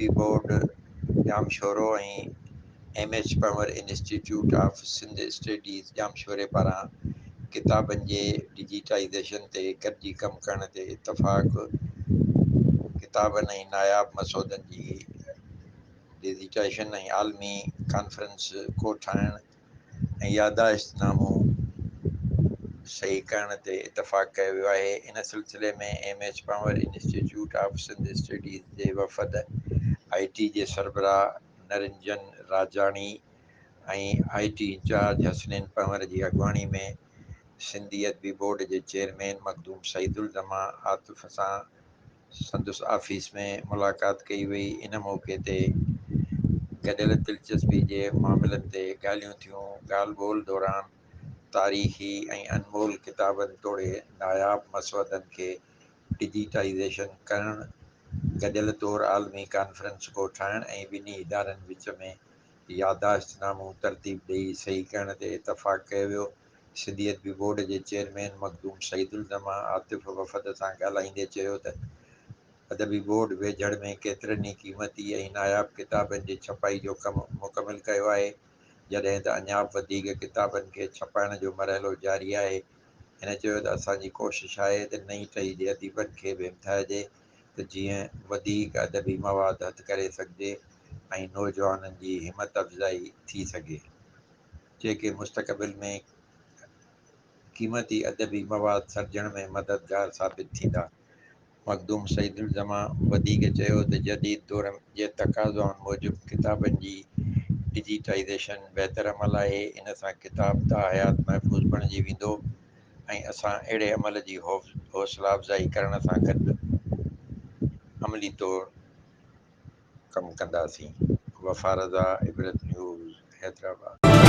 Adabi board Jamshoro ۽ M H Panhwar institute of Sindh studies ڄامشوري پاران ڪتابن جي ڊجيٽائيزيشن تي گڏجي ڪم ڪرڻ تي اتفاق، ڪتابن ۽ ناياب مسودن جي ڊجيٽائيزيشن ۽ عالمي ڪانفرنس ڪوٺائڻ ۽ يادداشت نامو صحيح ڪرڻ تي اتفاق ڪيو ويو آهي. ان سلسلي ۾ M H Panhwar institute of Sindh studies جي وفد آء ٽي جي سربراهه Niranjan Rajani ۽ I T incharge Hasnain Panhwar جي اڳواڻي ۾ سنڌي ادبي بورڊ جي چيئرمين مخدوم سعيد الزمان عاطف سان سندس آفيس ۾ ملاقات ڪئي وئي. ان موقعي تي گڏيل دلچسپي جي معاملن تي ڳالهيون ٿيون. ڳالهه ٻولهه دوران تاريخي ۽ انمول ڪتابن توڙي ناياب مسودن کي ڊجيٽائيزيشن ڪرڻ، گڏيل طور عالمي ڪانفرنس ڪوٺائڻ ۽ ٻنهي ادارن وچ ۾ يادداشت نامو ترتيب ڏئي صحيح ڪرڻ تي اتفاق ڪيو ويو. سنڌي ادبي بورڊ جي چيئرمين مخدوم سعيد الزمان عاطف وفد سان ڳالهائيندي چيو ته ادبي بورڊ ويجهڙ ۾ ڪيترن ئي قيمتي ۽ ناياب ڪتابن جي ڇپائي جو ڪم مڪمل ڪيو آهي، جڏهن ته اڃا به وڌيڪ ڪتابن کي ڇپائڻ جو مرحلو جاري آهي. هن چيو ته اسان جي ڪوشش آهي ته نئين ٽهي جي اديبن کي به همٿائجي ته جيئن وڌيڪ ادبي مواد هٿ ڪري سگهجي ۽ نوجوانن جي همت افزائي ٿي سگهي. جيڪي مستقبل ۾ قيمتي ادبي مواد سرجڻ ۾ مددگار ثابت ٿيندا. مخدوم سعيد الزمان وڌيڪ چيو ته جديد دور جي تقاضائن موجب ڪتابن جي ڊجيٽائيزيشن بهتر عمل آهي، ان سان ڪتاب تاحيات محفوظ بڻجي ويندو ۽ اسان اهڙي عمل جي حوصلا افزائي ڪرڻ سان گڏ عملي طور ڪم ڪنداسين. وفا رضا، عبرت نيوز، حيدرآباد.